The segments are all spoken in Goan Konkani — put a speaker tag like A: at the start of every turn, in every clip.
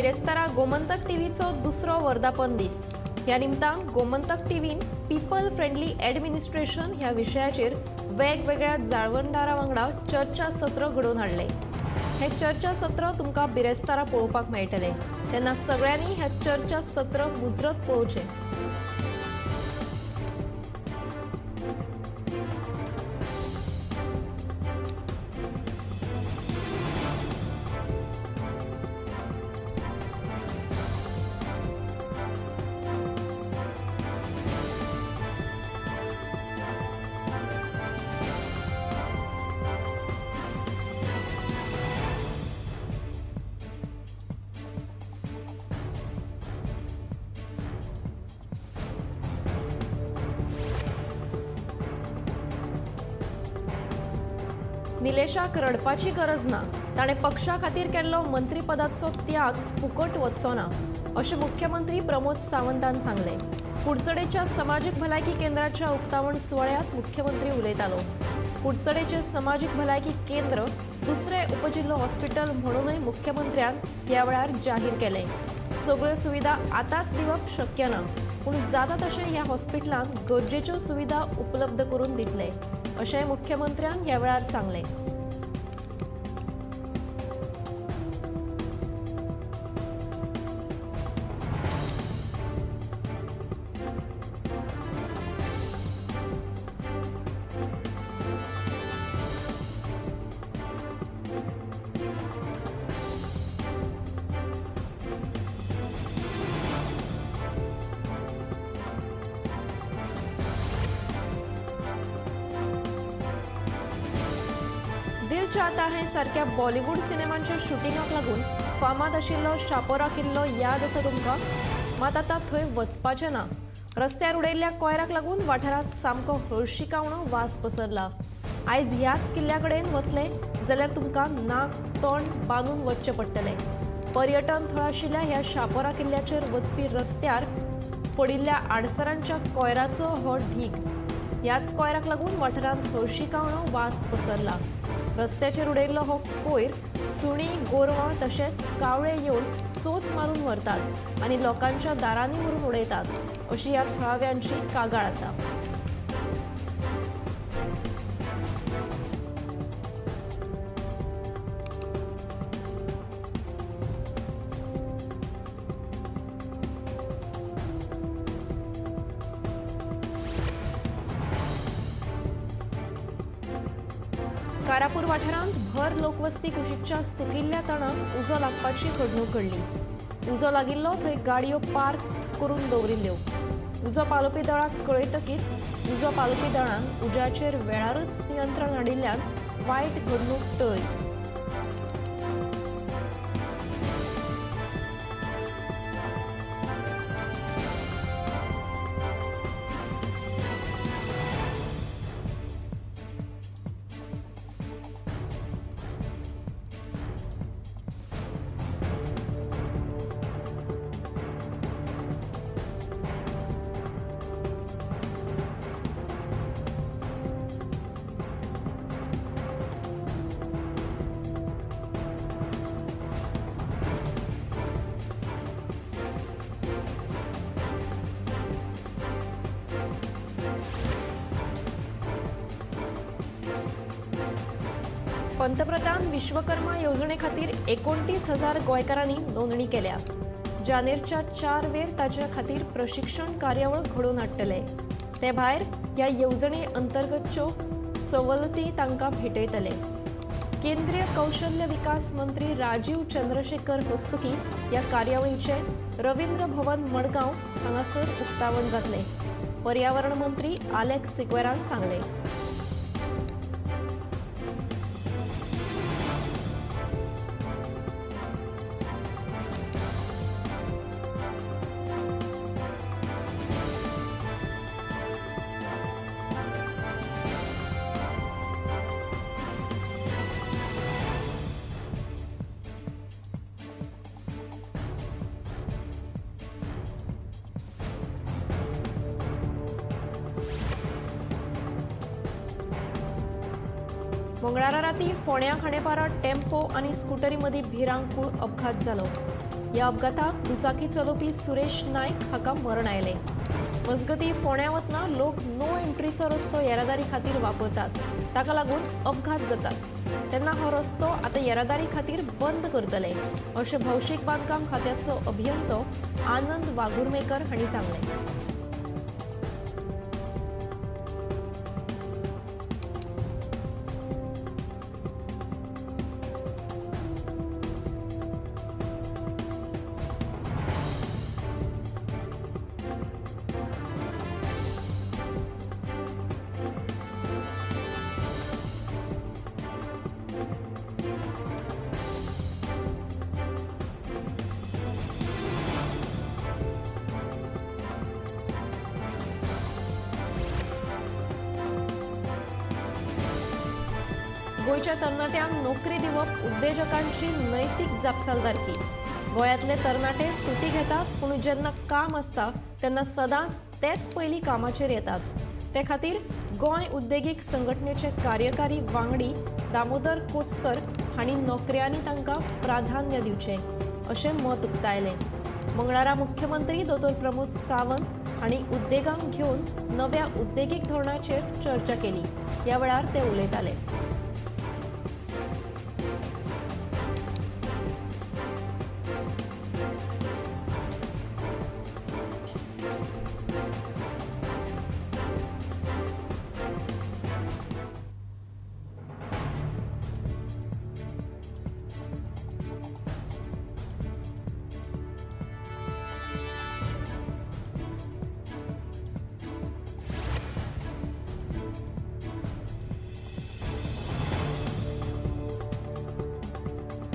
A: बिरेस्तारा गोमंतक टीव्हीचो दुसरो वर्धापन दीस। ह्या निमतान गोमंतक टीव्हीन पीपल फ्रेंडली ॲडमिनिस्ट्रेशन ह्या विशयाचेर वेगवेगळ्या जाळवणदारा वांगडा चर्चा सत्र घडोवन हाडलें। हे चर्चा सत्र तुमकां बिरेस्तारा पळोवपाक मेळटलें, तेन्ना सगळ्यांनी ह्या चर्चा सत्र मुजरत पळोवचें। निलेशाक रडपाची गरज ना, ताणें पक्षा खातीर केल्लो मंत्रीपदाचो त्याग फुकट वचचो ना, अशें मुख्यमंत्री प्रमोद सावंतान सांगलें। कुडचडेच्या समाजीक भलायकी केंद्राच्या उक्तावण सुवाळ्यांत मुख्यमंत्री उलयतालो। कुडचडेचे समाजीक भलायकी केंद्र दुसरें उपजिल्लो हॉस्पिटल म्हणूनय मुख्यमंत्र्यान ह्या वेळार जाहीर केलें। सगळ्यो सुविधा आतांच दिवप शक्य ना, पूण जाता तशें ह्या हॉस्पिटलांत गरजेच्यो सुविधा उपलब्ध करून दितले, अशें मुख्यमंत्र्यान ह्या वेळार सांगलें। दिल चाहता है सारक्या बॉलिवूड सिनेमांच्या शुटिंगाक लागून फामाद आशिल्लो शापोरा किल्लो याद आसा तुमकां? मात आतां थंय वचपाचें ना। रस्त्यार उडयल्ल्या कोयराक लागून वाठारांत सामको हळशिकावणो वास पसरला। आयज ह्याच किल्ल्या कडेन वतले जाल्यार तुमकां नाक तोंड बांदून वचचें पडटलें। पर्यटन थळ आशिल्ल्या ह्या शापोरा किल्ल्याचेर वचपी रस्त्यार पडिल्ल्या आडसरांच्या कोयराचो हो ढीग। ह्याच कोयराक लागून वाठारांत हळशिकावणो वास पसरला। रस्त्याचेर उडयल्लो हो कोयर सुणी, गोरवां तशेंच कावळे येवन चोच मारून व्हरतात आनी लोकांच्या दारांनी व्हरून उडयतात, अशी ह्या थळाव्यांची कागाळ आसा। कारापूर वाठारांत भर लोकवस्ती कुशीकच्या सुकिल्ल्या तणाक उजो लागपाची घडणूक घडली। उजो लागिल्लो थंय गाडयो पार्क करून दवरिल्ल्यो। उजो पालोवपी दळाक कळयतकीच उजो पालोवपी दळान उज्याचेर वेळारच नियंत्रण हाडिल्ल्यान वायट घडणूक टळ्ळी। पंतप्रधान विश्वकर्मा योजने खातीर 29,000 गोंयकारांनी नोंदणी केल्या। जानेरच्या 4 वेर ताचे खातीर प्रशिक्षण कार्यावळ घडोवन हाडटले। ते भायर ह्या येवजणे अंतर्गतच्यो सवलती तांकां भेटयतले। केंद्रीय कौशल्य विकास मंत्री राजीव चंद्रशेखर हस्तुकी ह्या कार्यावळीचें रवींद्र भवन मडगांव हांगासर उक्तावण जातलें। पर्यावरण मंत्री आलेक्स सिक्वेरान सांगलें। मंगळारा राती फोण्या खांडेपारा टेम्पो आनी स्कुटरी मदीं भिरांकूळ अपघात जालो। ह्या अपघातात दुचाकी चलोवपी सुरेश नायक हाका मरण आयलें। मजगतीं फोंड्यां वतना लोक नो एंट्रीचो रस्तो येरादारी खातीर वापरतात, ताका लागून अपघात जातात। तेन्ना हो रस्तो आतां येरादारी खातीर बंद करतले अशें भौशीक बांदकाम खात्याचो अभियंतो आनंद वाघुर्मेकर हांणी सांगलें। गोंयच्या तरणाट्यांक नोकरी दिवप उद्देजकांची नैतीक जापसालदारकी। गोंयांतले तरणाटे सुटी घेतात, पूण जेन्ना काम आसता तेन्ना सदांच तेच पयलीं कामाचेर येतात। ते खातीर गोंय उद्देगीक संघटनेचे कार्यकारी वांगडी दामोदर कोचकर हांणी नोकऱ्यांनी तांकां प्राधान्य दिवचें अशें मत उक्तायलें। मंगळारा मुख्यमंत्री दोतोर प्रमोद सावंत हांणी उद्देगांक घेवन नव्या उद्देगीक धोरणाचेर चर्चा केली। ह्या वेळार ते उलयताले।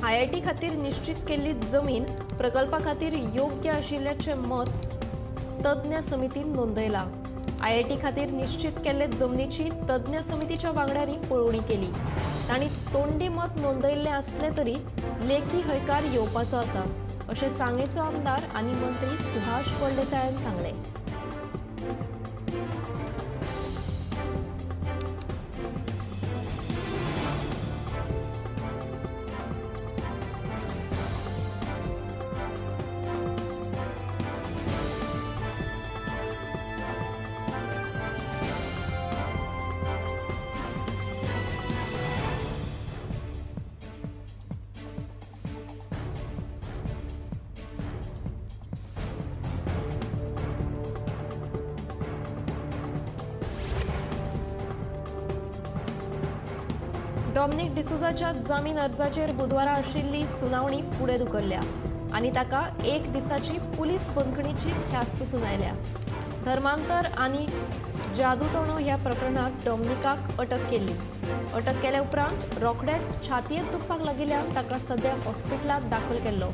A: आयआयटी खातीर निश्चित केल्ली जमीन प्रकल्पा खातीर योग्य आशिल्ल्याचें मत तज्ञ समितीन नोंदयलां। आयआयटी खातीर निश्चित केल्ले जमनीची तज्ञ समितीच्या वांगड्यांनी पळोवणी केली। तांणी तोंडी मत नोंदयिल्लें आसलें तरी लेखी हयकार येवपाचो आसा अशें सांगेचो आमदार आनी मंत्री सुभाष फळदेसायान सांगलें। डॉमनिक डिसोजाच्या जामीन अर्जाचेर बुधवारा आशिल्ली सुनावणी फुडें धुकल्ल्या आनी ताका एक दिसाची पुलीस बंदखणीची ख्यास्त सुनायल्या। धर्मांतर आनी जादूटोणो ह्या प्रकरणांत डॉमनिकाक अटक केल्ली। अटक केल्या उपरांत रोखडेच छातयेंत दुखपाक लागिल्ल्यान ताका सद्या हॉस्पिटलांत दाखल केल्लो।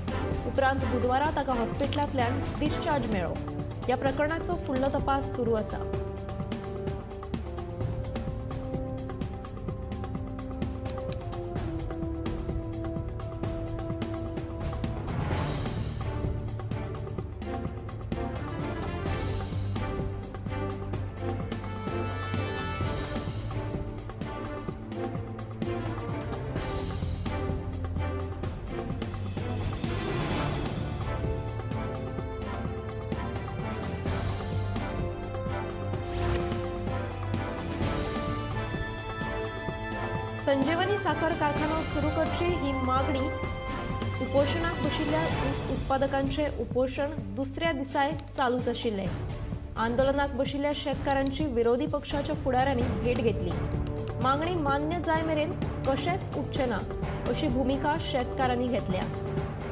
A: उपरांत बुधवारा ताका हॉस्पिटलांतल्यान डिस्चार्ज मेळ्ळो। ह्या प्रकरणाचो फुडलो तपास सुरू आसा। संजीवनी साखर कारखानो सुरू करची ही मागणी उपोषणाक बशिल्ल्या ऊस उत्पादकांचे उपोषण दुसऱ्या दिसाय चालूच आशिल्लें। आंदोलनाक बशिल्ल्या शेतकारांची विरोधी पक्षाच्या फुडाऱ्यांनी भेट घेतली। मागणी मान्य जाय मेरेन कशेंच उठचें ना अशी भुमिका शेतकारांनी घेतल्या।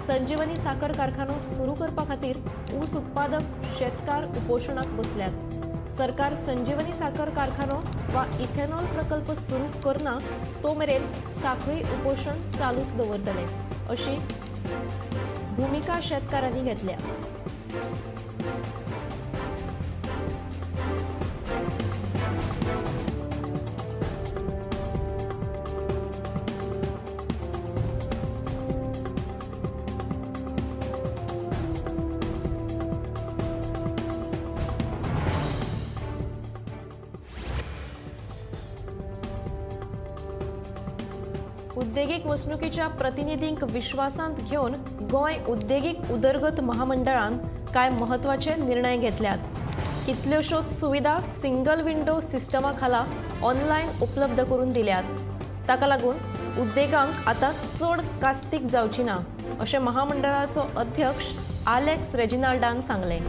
A: संजीवनी साखर कारखानो सुरू करपा खातीर ऊस उत्पादक शेतकार उपोषणाक बसल्यात। सरकार संजीवनी साखर कारखानो वा इथेनॉल प्रकल्प सुरू करना तो मेरेन साखळी उपोषण चालूच दवरतले अशी भूमिका शेतकारांनी घेतल्या। उद्देगीक वसणुकीच्या प्रतिनिधींक विश्वासांत घेवन गोंय उद्देगीक उदरगत महामंडळान कांय म्हत्वाचे निर्णय घेतल्यात. कितल्योश्योच सुविधा सिंगल विंडो सिस्टमा खाला ऑनलायन उपलब्ध करून दिल्यात. ताका लागून उद्देगांक आतां चड कास्तीक जावची ना अशें महामंडळाचो अध्यक्ष आलेक्स रेजिनाल्डान सांगलें.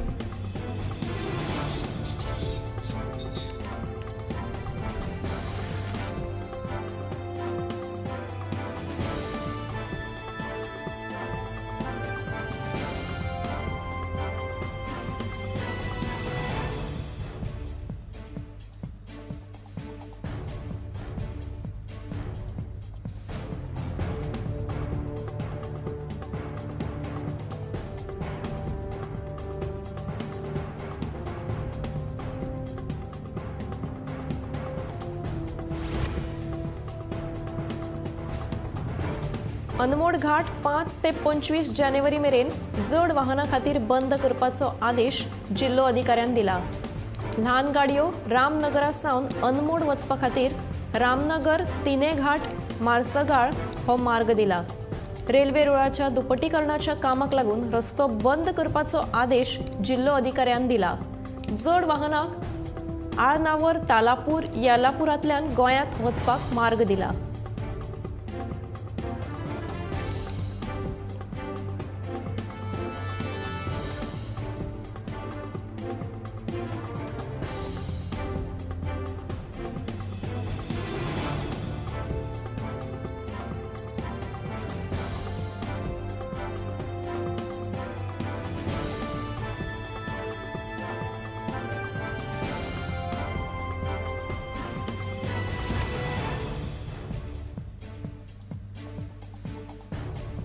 A: अनमोड घाट 5 ते 25 जानेवारी मेरेन जड वाहनां खातीर बंद करपाचो आदेश जिल्लो अधिकाऱ्यान दिला. ल्हान गाडयो रामनगरा सावन अनमोड वचपा खातीर रामनगर तिनेघाट मार्सगाळ हो मार्ग दिला. रेल्वे रुळाच्या दुपटीकरणाच्या कामाक लागून रस्तो बंद करपाचो आदेश जिल्लो अधिकाऱ्यान दिला. जड वाहनांक आळनावर तालापूर येलापुरांतल्यान गोंयांत वचपाक मार्ग दिला.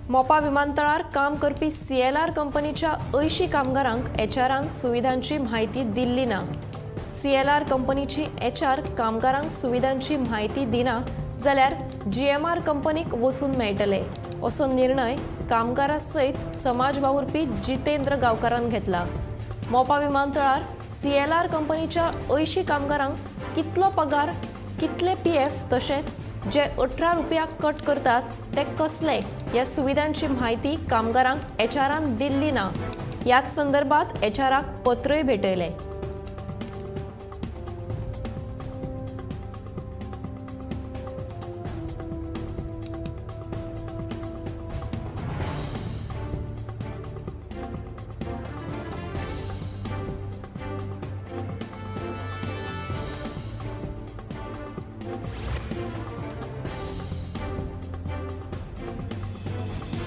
A: मोपा विमानतळार काम करपी सीएलआर कंपनीच्या 80 कामगारांक एचआरान सुविधांची म्हायती दिल्ली ना. सीएलआर कंपनीची एचआर कामगारांक सुविधांची म्हायती दिना जाल्यार जीएमआर कंपनीक वचून मेळटले असो निर्णय कामगारां सयत समाज वावुरपी जितेंद्र गांवकारान घेतला. मोपा विमानतळार सीएलआर कंपनीच्या 80 कामगारांक कितलो पगार, कितले पीएफ तशेंच जे 18 रुपया कट करतात ते कसले ह्या सुविधांची म्हायती कामगारांक एचआरान दिल्ली ना. ह्याच संदर्भात एचआराक पत्रय भेटयलें.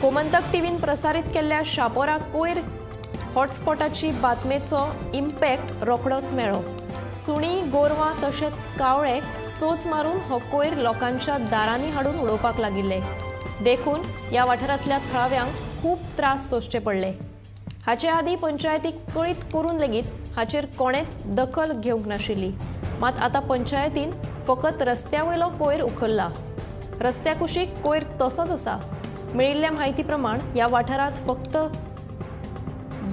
A: गोमंतक टीव्हीन प्रसारीत केल्ल्या शापोरा कोयर हॉटस्पॉटाची बातमेचो इम्पॅक्ट रोखडोच मेळ्ळो. सुणी, गोरवां तशेंच कावळे चोच मारून हो कोयर लोकांच्या दारांनी हाडून उडोवपाक लागिल्ले. देखून ह्या वाठारांतल्या थळाव्यांक खूब त्रास सोंसचे पडले. हाचे आदीं पंचायतीक कळीत करून लेगीत हाचेर कोणेच दखल घेवंक नाशिल्ली. मात आतां पंचायतीन फकत रस्त्या वयलो कोयर उखल्ला. रस्त्या कुशीक कोयर तसोच आसा. मेळिल्ल्या म्हायती प्रमाण ह्या वाठारांत फक्त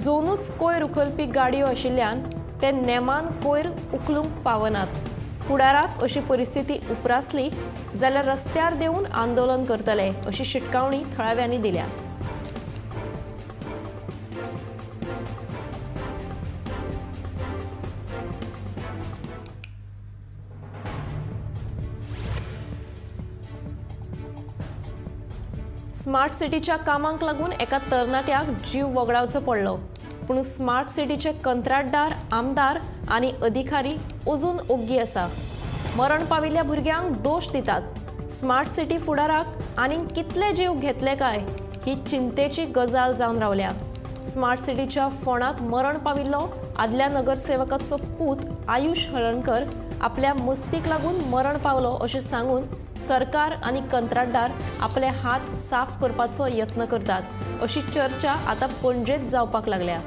A: जोनूच कोयर उखलपी गाडयो आशिल्ल्यान ते नेमान कोयर उखलूंक पावनात. फुडाराक अशी परिस्थिती उप्रासली जाल्यार रस्त्यार देंवून आंदोलन करतले अशी शिटकावणी थळाव्यांनी दिल्या. स्मार्ट सिटीच्या कामाक लागून एका तरणाट्याक जीव वगडावचो पडलो. पूण स्मार्ट सिटीचे कंत्राटदार, आमदार आनी अधिकारी अजून ओग्गी आसा. मरण पाविल्ल्या भुरग्यांक दोश दितात. स्मार्ट सिटी फुडाराक आनीक कितले जीव घेतले काय ही चिंतेची गजाल जावन रावल्या. स्मार्ट सिटीच्या फोंडांत मरण पाविल्लो आदल्या नगरसेवकाचो पूत आयुष हळणकर आपल्या मुस्तीक लागून मरण पावलो अशें सांगून सरकार आनी कंत्राटदार आपले हात साफ करपाचो यत्न करतात अशी चर्चा आतां पणजेंत जावपाक लागल्या.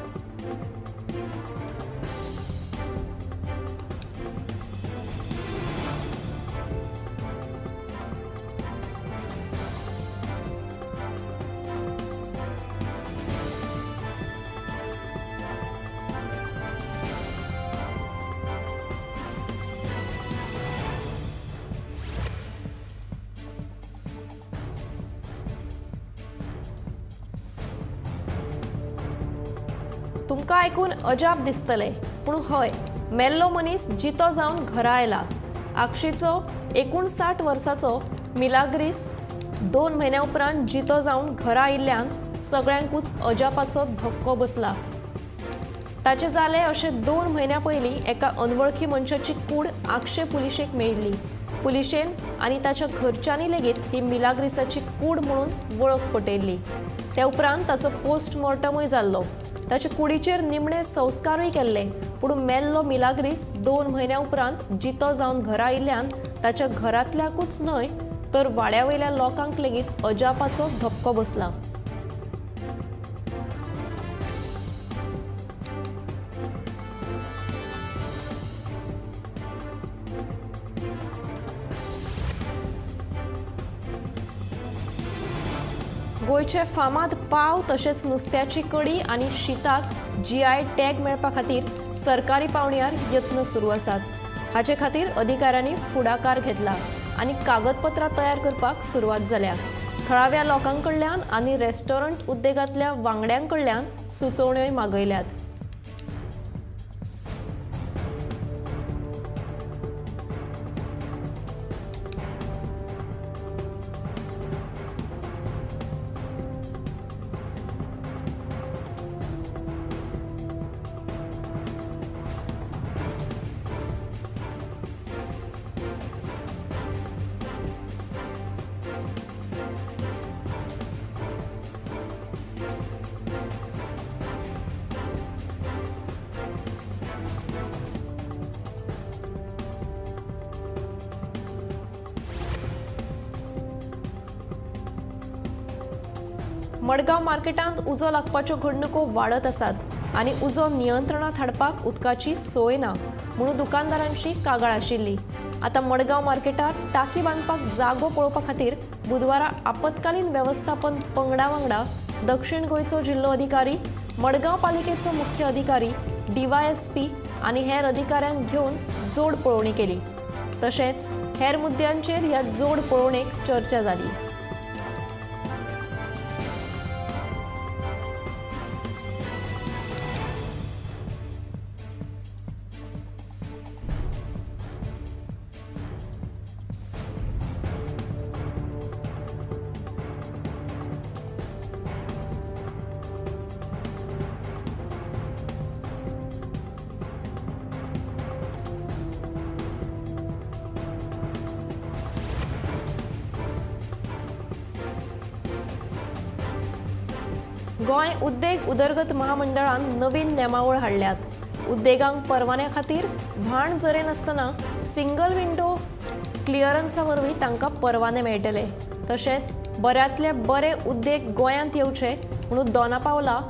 A: तुमकां आयकून अजाप दिसतलें, पूण हय, मेल्लो मनीस जितो जावन घरा आयला। आक्षीचो 59 वर्साचो मिलाग्रीस 2 म्हयन्या उपरांत जितो जावन घरा आयिल्ल्यान सगळ्यांकूच अजापाचो धक्को बसला। ताचे जाले अशें 2 म्हयन्या पयलीं एका अनवळखी मनशाची कूड आक्षे पुलिशेक मेळिल्ली। पुलिशेन आनी ताच्या घरच्यांनी लेगीत ही मिलाग्रिसाची कूड म्हणून वळख पटयल्ली। त्या उपरांत ताचो पोस्टमॉर्टमूय जाल्लो। ताचे कुडीचेर निमणे संस्कारूय केल्ले, पूण मेल्लो मिलाग्रीस 2 म्हयन्या उपरांत जितो जावन घरा आयिल्ल्यान ताच्या घरांतल्याकूच न्हय तर वाड्या वयल्या लोकांक लेगीत अजापाचो धपको बसला। गोंयचे फामाद पाव तशेंच नुस्त्याची कडी आनी शिताक जीआय टॅग मेळपा खातीर सरकारी पावंड्यार यत्न सुरू आसात। हाचे खातीर अधिकाऱ्यांनी फुडाकार घेतला आनी कागदपत्रां तयार करपाक सुरवात जाल्या। थळाव्या लोकां कडल्यान आनी रेस्टॉरंट उद्देगांतल्या वांगड्यां कडल्यान सुचोवण्योय मागयल्यात। मडगांव मार्केटांत उजो लागपाच्यो घडणुको वाडत आसात आनी उजो नियंत्रणांत हाडपाक उदकाची सोय ना म्हणून दुकानदारांची कागाळ आशिल्ली। आतां मडगांव मार्केटांत टाकी बांदपाक जागो पळोवपा खातीर बुधवारा आपत्कालीन वेवस्थापन पंगडा वांगडा दक्षिण गोंयचो जिल्लो अधिकारी, मडगांव पालिकेचो मुख्य अधिकारी, डीवायएसपी आनी हेर अधिकाऱ्यांक घेवन जोड पळोवणी केली। तशेंच हेर मुद्द्यांचेर ह्या जोड पळोवणेक चर्चा जाली। गोंय उद्देग उदरगत महामंडळान नवीन नेमावळ हाडल्यात। उद्देगांक परवान्या खातीर भाण जरे नासतना सिंगल विंडो क्लियरन्सा वरवीं तांकां परवाने मेळटले। तशेंच बऱ्यांतले बरे उद्देग गोंयांत येवचे म्हणून दोनापावला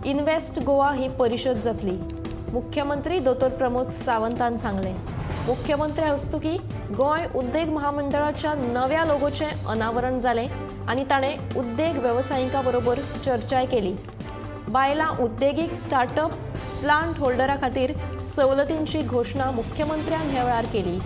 A: इन्व्हेस्ट गोवा ही परिशद जातली, मुख्यमंत्री दोतोर प्रमोद सावंतान सांगलें। मुख्यमंत्री हस्तुकी गोंय उद्देग महामंडळाच्या नव्या लोगोचें अनावरण जालें आनी ताणें उद्देग वेवसायिकां बरोबर चर्चाय केली। बायलां उद्देगीक स्टार्टअप प्लांट होल्डरा खातीर सवलतींची घोशणा मुख्यमंत्र्यान ह्या वेळार केली।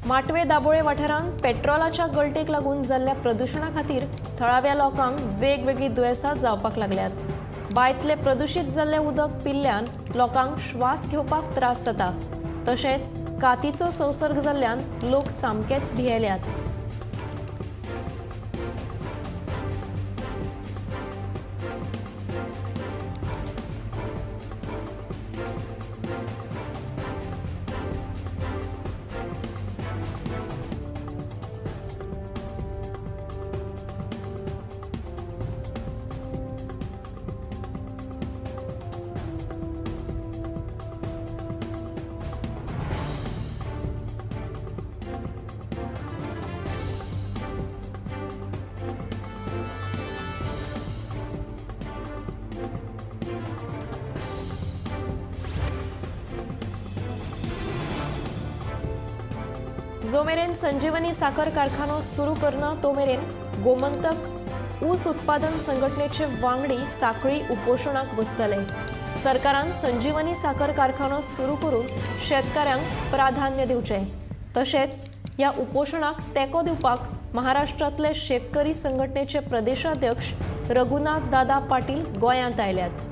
A: माटवे दाबोळे वाठारांत पेट्रोलाच्या गळटेक लागून जाल्ल्या प्रदुशणा खातीर थळाव्या लोकांक वेगवेगळीं दुयेंसां जावपाक लागल्यात। बांयतले प्रदुशीत जाल्लें उदक पिल्ल्यान लोकांक श्वास घेवपाक त्रास जाता, तशेंच कातीचो संसर्ग जाल्ल्यान लोक सामकेच भियेल्यात। जो मेरेन संजीवनी साखर कारखानो सुरू करना तो मेरेन गोमंतक ऊस उत्पादन संघटनेचे वांगडी साखळी उपोषणाक बसतले। सरकारान संजीवनी साखर कारखानो सुरू करून शेतकऱ्यांक प्राधान्य दिवचें। तशेंच ह्या उपोषणाक तेंको दिवपाक महाराष्ट्रांतले शेतकरी संघटनेचे प्रदेशाध्यक्ष रघुनाथ दादा पाटील गोंयांत आयल्यात।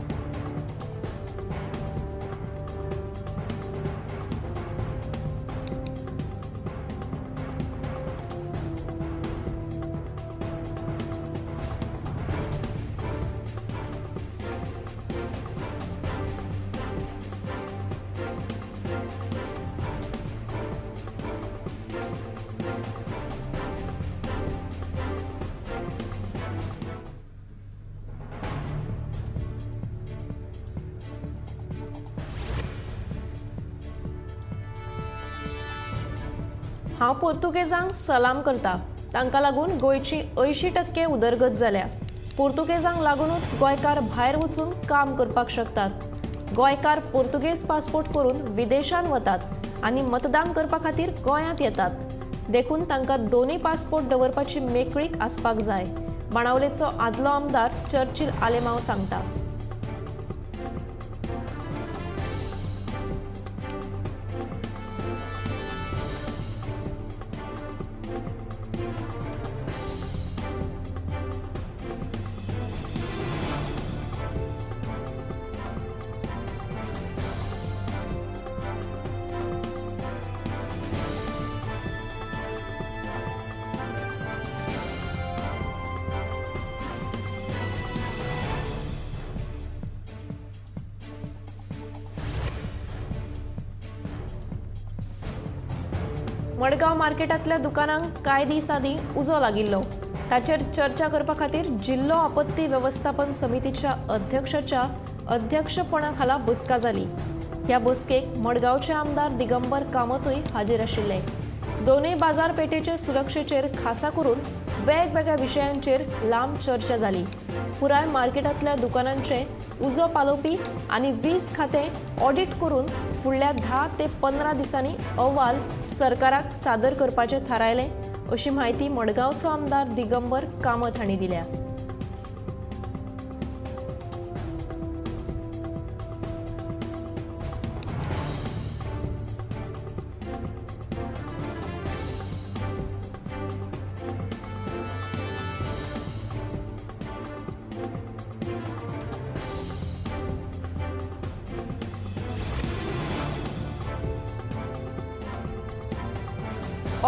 A: हांव पोर्तुगेजांक सलाम करता, तांकां लागून गोंयची 80% उदरगत जाल्या। पोर्तुगेजांक लागूनच गोंयकार भायर वचून काम करपाक शकतात। गोंयकार पोर्तुगेज पासपोर्ट करून विदेशांत वतात आनी मतदान करपा खातीर गोंयांत येतात, देखून तांकां दोनूय पासपोर्ट दवरपाची मेकळीक आसपाक जाय, बाणावलेचो आदलो आमदार चर्चिल आलेमाव सांगता। मडगांव मार्केटांतल्या दुकानांक कांय दीस आदीं उजो लागिल्लो, ताचेर चर्चा करपा खातीर जिल्लो आपत्ती वेवस्थापन समितीच्या अध्यक्षाच्या अध्यक्षपणा खाला बसका जाली। ह्या बसकेक मडगांवचे आमदार दिगंबर कामतूय हाजीर आशिल्ले। दोनूय बाजारपेठेचे सुरक्षेचेर खासा करून वेगवेगळ्या विशयांचेर लांब चर्चा जाली। पुराय मार्केटांतल्या दुकानांचे उजो पालोवपी आनी वीज खातें ऑडिट करून फुडल्या 10 ते 15 दिसांनी अहवाल सरकाराक सादर करपाचें थारायलें, अशी म्हायती मडगांवचो आमदार दिगंबर कामत हांणी दिल्या।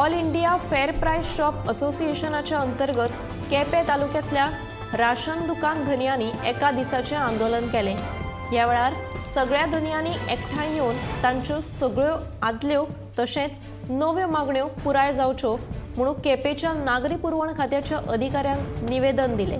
A: All India fair price shop असोसिएशनाच्या अंतर्गत केपें तालुक्यांतल्या राशन दुकान धनयांनी एका दिसाचें आंदोलन केलें। ह्या वेळार सगळ्या धनयांनी एकठांय येवन तांच्यो सगळ्यो आदल्यो तशेंच नव्यो मागण्यो पुराय जावच्यो म्हणून केपेंच्या नागरी पुरवण खात्याच्या अधिकाऱ्यांक निवेदन दिलें।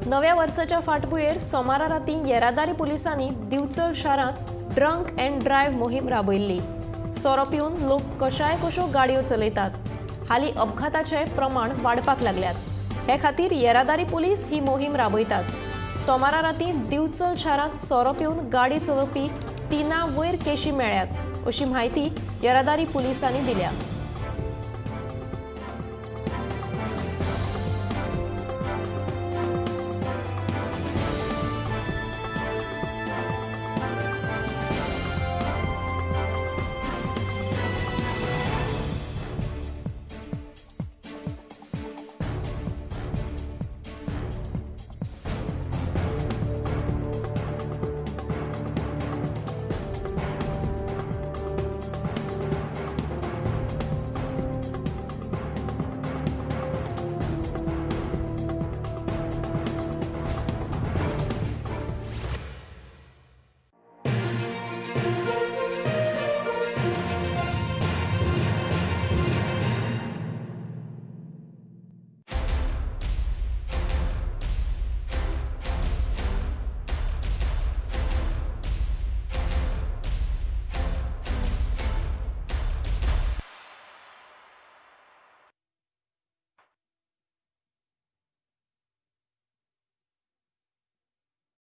A: नव्या वर्साच्या फाटभुंयेर सोमारा राती येरादारी पुलिसांनी दिवचल शारांत ड्रंक अँड ड्रायव्ह मोहीम राबयल्ली। सोरो पिवन लोक कशाय कश्यो गाडयो चलयतात, हालीं अपघाताचे प्रमाण वाडपाक लागल्यात। हे खातीर येरादारी पुलीस ही मोहीम राबयतात। सोमारा राती दिवचल शारांत सोरो पिवन गाडी चलोवपी 3 वयर केशी मेळ्ळ्यात, अशी म्हायती येरादारी पुलिसांनी दिल्या।